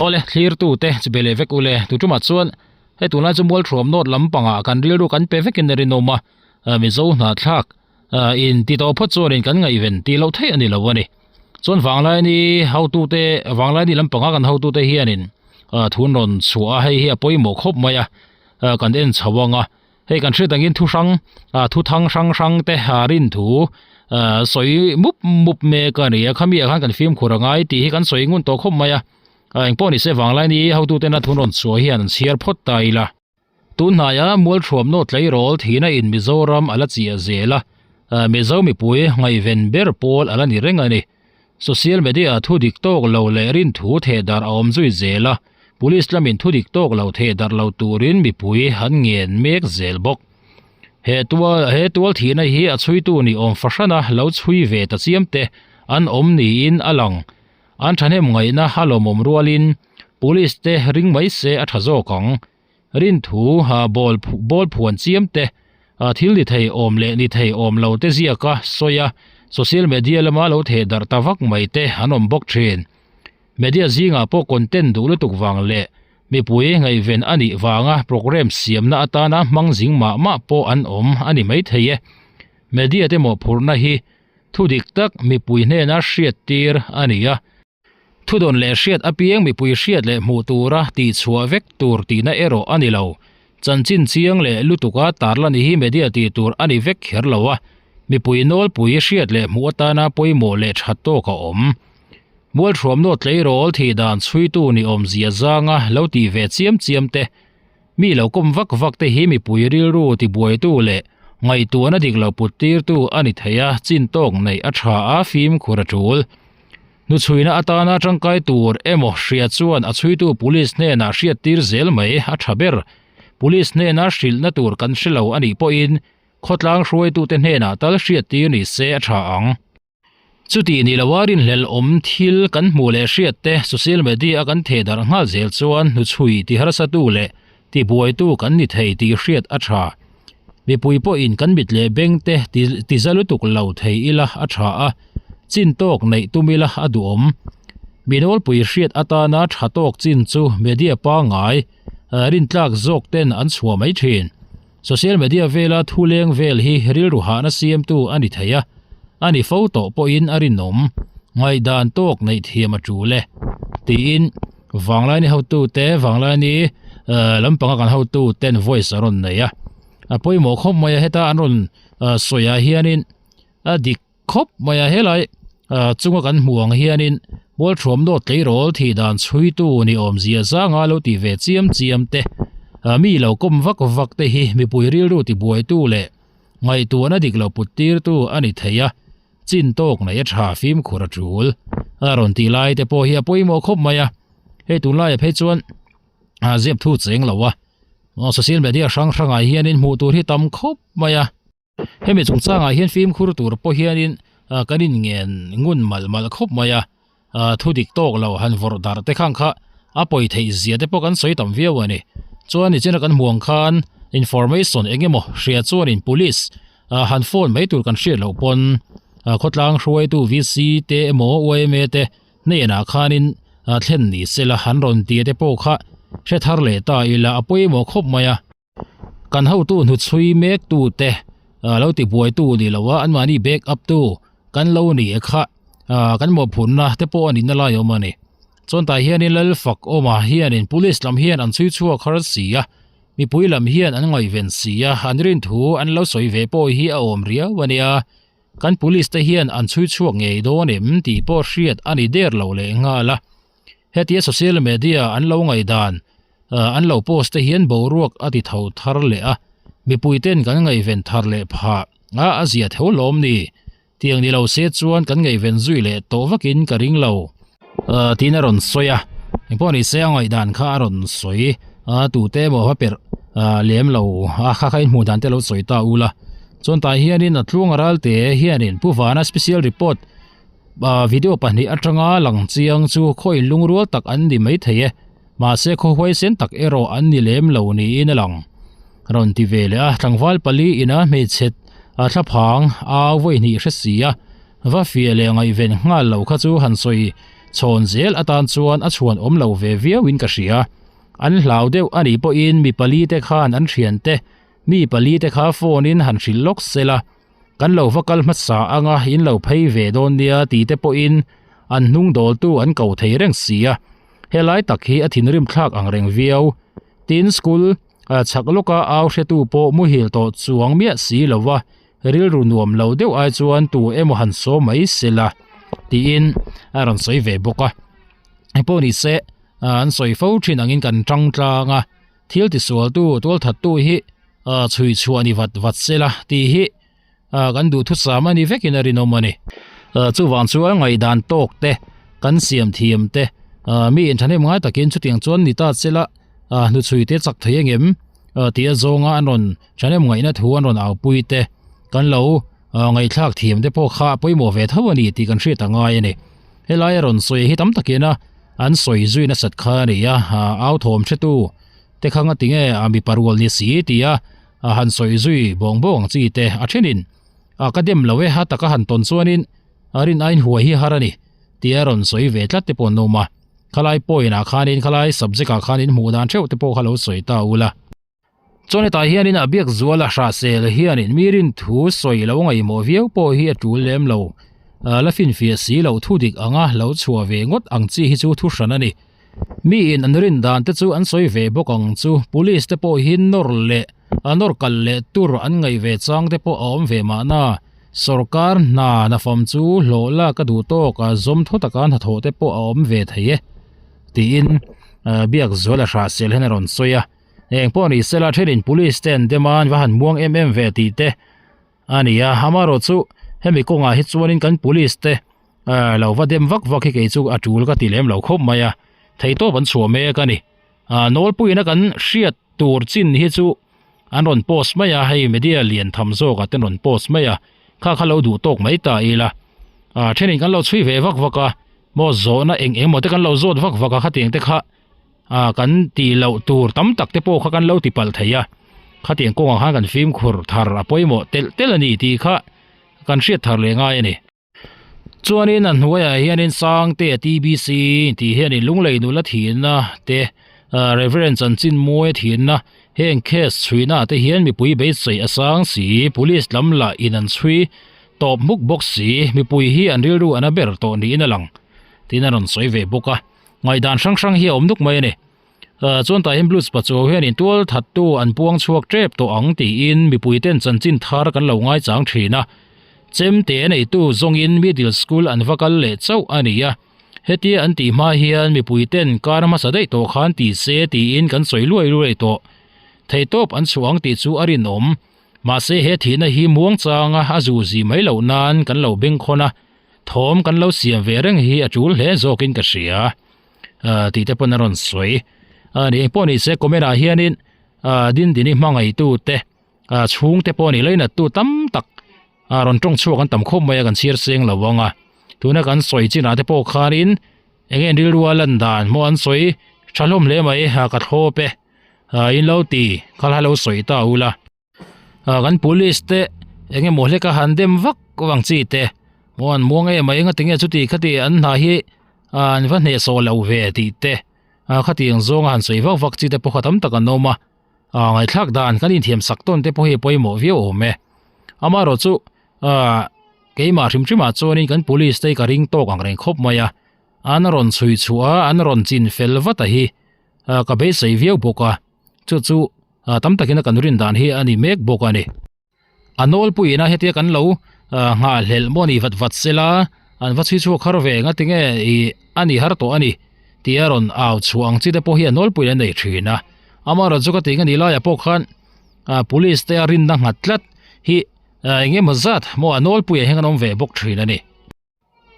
Awle thlirtu te chu be leh vek ule tu tumah chuan hei tunlai chu mualthuam nawt lampangah kan rilru kan pe vekin a rinawm a Mizo hnahthlak in ti tawh phawt chuanin kan ngaihven tih loh theih a ni lo a ni. Chuan Vanglaini hotute Vanglaini lampanga kan hotute hianin thun rawn chhuah a hei hi a pawimawh khawp mai a kan en chho ang a. Hei kan hriat angin thu hrang ah thu thang hrang hrang te ah rin thu ah sawi mup mup mek a ni a khami ah khan kan fimkhur a ngai tih hi kan sawi ngun tawh khawp mai a ah engpawh ni se vanglai ni hotuten a thun rawn chhuah hian an chhiar phawt ta ila. Tun hnaia Mualthuam nawt tleirawl thihna in Mizoram a la chiah zel a ah Mizo mipui ngaihven ber pawl a la ni reng a ni. Social media ah thu dik tawk lo leh rin thu theh darh a awm zui zel a. Police lamin thu dik tawk lo theh darh lo turin mipui an ngen mek zel bawk. He tual he tual thihna hi a chhuitu ni awm fahrana lo chhui ve ta chiam te an awm niin a lang. An thahnem ngaihna a lawmawm rualin Police te ring mai se a tha zawk ang. Rinthu ha bawl bawl phuan chiam te thil ni thei awm leh ni thei awm lo te ziaka sawi a social media lama lo theh darh ta vak mai te an awm bawk thin. Media zingah pawh content duh lutuk vang leh mipui ngaihven a nih vanga programme siamna atana hmang zing mah mah pawh an awm a ni maithei e. Media te mawhphurhna hi thu dik tak mipui hnena hriat tir a ni a. Thudawn leh hriat apiang mipui hriat leh hmuh tura tihchhuah vek tur tihna erawh a ni lo. Chanchin chiang leh lutuka tarlan hi media tih tur a ni vek kher lo a, mipui nawlpui hriat leh hmuh atana pawimawh leh that tawk a awm. Mualthuamnaw tleirawl thih dan chhuitu ni awmzia zanga lo tih ve chiam chiam te, mi lo kawm vak vak te hi mipui rilru tibuaitu leh ngaihtuahna dik lo put tirtu a ni thei a, chin tawk neih a tha a, fimkhur a tul. Hnuchhuina atana tangkai tur emaw hria chuan a chhuitu police hnenah hriattir zel mai a tha ber. Police hnena hrilhna tur kan hre lo a nih pawhin khawtlang hruaitute hnenah tal hriattir ni se a tha ang. Chutih ni loa rinhlelh awm thil kan hmuh leh hriat te social media a kan theh darh nghal zel chuan hnuchhui ti harsatu leh tibuaitu kan ni thei tih hriat a tha. Mipui pawhin kan mit leh beng te ti za lutuk lo thei ila a tha a, chin tawk neih tum ila a duhawm. Mi nawlpui hriat atana tha tawk chin chu media pangngai rintlak zawk ten an chhuah mai thin. Social media vela thu leng vel hi rilru hahna siamtu a ni thei a, a ni fo tawh pawhin a rinawm. Ngaihdan tawk neih thiam a tul e, tiin Vanglaini hotute Vanglaini lampanga kan hotuten voice a rawn nei a, a pawimawh khawp mai a heta an rawn sawiah hianin a dik khawp mai a helai chunga kan hmuh ang hianin Mualthuamnaw tleirawl thih dan chhuitu ni awmzia zanga lo tih ve chiam chiam te mi lo kawm vak vak te hi mipui rilru tibuaitu leh ngaihtuahna dik lo put tirtu a ni thei a chin tawk nei a tha fimkhur a tul a rawn tih lai te pawh hi a pawimawh khawp mai a hei tunlaiah phei chuan zep thu cheng lo a social media hrang hrangah hianin hmuh tur hi tam khawp mai a. Hemi chungchangah hian fimkhur tur pawh hianin kan inngen ngun malh malh khawp mai a, thu dik tawk lo han vawrh darh te khang kha a pawi theih zia te pawh kan sawi tam viau a ni. Chuan nichina kan hmuh ang khan information eng emaw hria chuanin police han phone mai tur kan hriat loh pawn khawtlang hruaitu VC te emaw yma te hnenah khanin thlen ni sela han rawn ti te pawh kha hre thar leh ta ila a pawimawh khawp mai a. Kan hotu hnuchhui mek tu te lo ti buai tu ni lo a anmahni back up tu kan lo ni kha kan mawhphurhna te pawh a nihna lai awm a ni. Chuan tah hianin lal fak awmah hianin police lam hian an chhui chhuak har si a, mipui lam hian an ngaihven si a, an rin thu an lo sawi ve pawh hi a awm riau a nia. Kan police te hian an chhui chhuak ngei dawn em tih pawh hriat a ni der lo leh nghal a. Hetia social media an lo ngaihdan an lo post te hian boruak a ti tho thar leh a, mipui ten kan ngaihven thar leh phah a, a zia tho lawm ni. Tiang ni lo se chuan kan ngaihven zui leh tawh vakin ka ring lo. Tiin a rawn sawi a, engpawh ni se a ngaihdan kha a rawn sawi a, tute emaw va perh lem lo a, kha kha in hmuh dan te lo sawi ta ula. Chuan tah hianin a tluang ralte hianin Pu Vana special report Video pahnih atanga lang chiang chu khaw inlungrual tak an ni maithei e, mahse khaw huaisen tak erawh an ni lem lo niin a lang. Rawn ti ve leh a, tlangval pali ina hmeichhe thlaphang a vawi hnih hre si a, va fiah leh ngaihven nghal lo kha chu han sawi Chhawn zel atan chuan a chhuan awm lo ve viauin ka hria. An hlau deuh a nih pawhin mi palite khan an thiante mi palite kha phone in han hrilh lawk se la, kan lo va kal hmasa anga in lo phei ve dawn nia ti te pawhin an hnung dawltu an ko thei reng si a. Helai tak hi a thinrim thlak ang reng viau. Tin, school chhak lawka au hretu pawh muhil tawh chuang miah si lo va, rilru nuam lo deuh ai chuan tu emaw han saw mai se la tiin a rawn sawi ve bawk a. Hei pawh ni se an sawi fo thin angin kan tang tlang a, thil tisualtu tualthattu hi chhui chhuah ni vat vat se la tih hi kan duhthusam a ni vekin a rinawm a ni. Chuvang chuan ngaihdan tawk te kan siam thiam te mi inthahnem ngai takin chutiang chuan ni ta se la hnuchhui te chak thei engem tia zawnga an rawn thahnem ngaihna thu an rawn aupui te kan lo ngaihthlak thiam te pawh kha a pawimawh ve tho a ni tih kan hriat a ngai a ni. Helai a rawn sawi hi tam takin a an sawi zui nasat kha a ni a, au thawm hretu te kha nga tinge a mipa rual ni si tia a han sawi zui bawng bawng ang chi te a thenin a ka dem lo e a taka han tawn chuanin a rin aiin huai hi har a ni tia rawn sawi ve tlat te pawh an awm a, khalai point ah khanin khalai subject ah khanin hmuh dan theuh te pawh kha lo sawi ta ula. Chuan hetah hianin a biak zual a hrahsel hianin mi rin thu sawi lo ngaihmawh viau pawh hi a tul lem lo. La finfiah si loh thu dik anga lo chhuah ve ngawt ang chi hi chu thu hran a ni. Miin an rin dan te chu an sawi ve bawk ang chu police te pawh hi nawr leh a nawr kal leh tur an ngaih ve chang te pawh a awm ve mahna. Sorkar hna nafam chu hlawh lak a duh tawk a zawm thaw taka hnathawh te pawh a awm ve thei e tiin biak zual a hrahsel hian a rawn sawi a. Eng pawh ni sela thenin police te an dem a, an va han muang em em ve tih te a ni a, amaherawh chu hemi kawngah hi chuanin kan police te ah lo va dem vak vak hi kei chu a tul ka ti lem lo khawp mai a, theihtawp an chhuah mek a ni. Ah nawlpuiin a kan hriat tur chin hi chu an rawn post mai a, hei media lian tham zawkah te an rawn post mai a, kha kha lo duh tawk mai ta ila. Ah thenin kan lo chhui ve vak vak a, maw zawhna eng eng emaw te kan lo zawt vak vak a khatiang te kha. ah kan tih loh tur tam tak te pawh kha kan lo ti palh thei a, khatiang kawngah khan kan fimkhur thar a pawimawh telh telh a ni tih kha kan hriat thar leh ngai a ni. Chuanin a hnuaiah hianin Sangtea TBC tih hianin Lunglei nula thihna te ah Reverend Chanchin Muaia thihna heng case chhuihna ah te hian mipui beisei a sang si, Police lam lah in an chhui tawp hmuk bawk si, mipui hi an rilru a na ber tawh niin a lang tiin a rawn sawi ve bawk a. Ngaihdan hrang hrang hi a awm nuk mai a ni. Chuan tah hian Blues Pachuau hianin tual thattu an puang chhuak tep tawh ang tiin mipuiten chanchin thar kan lo ngaichang thin a. Chemte neitu zawngin middle school an va kal leh chauh a ni a. Hetia an tih hma hian mipuiten kar hmasa daih tawh khan ti se tiin kan sawi luai luai tawh. Theihtawp an chhuah ang tih chu a rinawm. Mahse he thihna hi muangchanga a zuzi mai loh nan kan lo bengkhawn a. Thawm kan lo siam ve reng hi a tul hle zawkin ka hria tih te pawn a rawn sawi a ni. Engpawh ni se comment ah hianin Dindini hmangaihtu te chhungte pawh nih lainattu tam tak rawn tawng chhuak an tam khawp mai a kan chhiar seng lo ang a. Tuna kan sawi chinah te pawh khanin eng nge rilru a lan dan maw an sawi tha hlawm hle mai ka thlawp e in lo ti kha la lo sawi ta ula. Kan police te eng emaw hlek a han dem vak vang chi te maw an muang em a eng ati nge chuti khati an hna hi an va hnehsawh lo ve tih te khatiang zawnga han sawi vak vak chi te pawh kha tam tak an awm a ngaihthlak dan kan inthiam sak tawn te pawh hi a pawimawh viau awm e amaherawh chu keimah hrim hrim ah chuanin kan police te hi ka ring tawk ang reng khawp mai a an rawn chhui chhuah a an rawn chin fel vat a hi ka beisei viau bawk a. Chu chu tam takin a kan rin dan hi a ni mek bawk a ni. A nawlpuiin a hetia kan lo nghahhlelh maw ni vat vat sela an va chhui chhuak har ve nga tinge ih a ni har tawh a ni tih a rawn au chhuah ang chi te pawh hi a nawlpuiin a nei thin a. Amaherawhchu ka tih nga ni laiah pawh khan police te a rinna nghat tlat hi eng emaw zat maw a nawlpuiah hian an awm ve bawk thin a ni.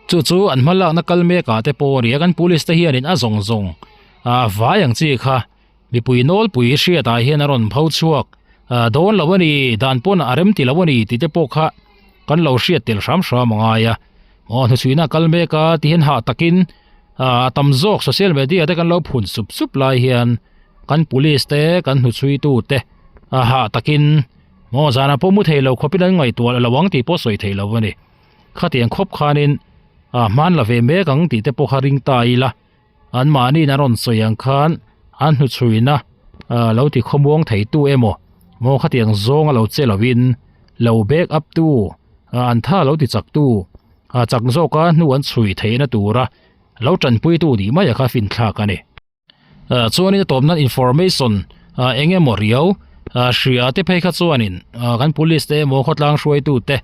Chu chu an hma lakna kal mek ah te pawh a ni a, kan police te hianin a zawng zawng ah vai ang chi kha mipui nawlpui hriat ah hian a rawn pho chhuak ah dawn lo a ni dan pawn a rem ti lo a ni tih te pawh kha kan lo hriat tel hram hram a ngai a aw hnuchhuihna a kal mek a ti hian hah takin ah a tam zawk social media te kan lo phun sup sup lai hian kan police te kan hnuchhui tu te ah hah takin maw zanah pawh mu thei lo khawpin an ngaihtuah lo ang tih pawh sawi theih lo a ni. Khatiang khawp khanin Hman la ve mek ang tih te pawh kha ring ta ila, anmahniin an rawn sawi ang khan an hnuchhuina lo ti khawmuang theitu emaw maw khatiang zawnga lo che lovin lo back up tu, an tha lo ti chak tu, chak zawka hnu an chhui theihna tura lo tanpuitu nih mai a kha finthlak a ni. Chuanin a tawp nan information eng emaw riau hria te phei kha chuanin kan police te emaw khawtlang hruaitu te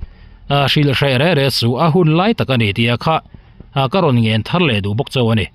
hrilh hreh reh reh chu a hun lai tak a ni tih a kha ka rawn ngen thar leh duh bawk chauh a ni.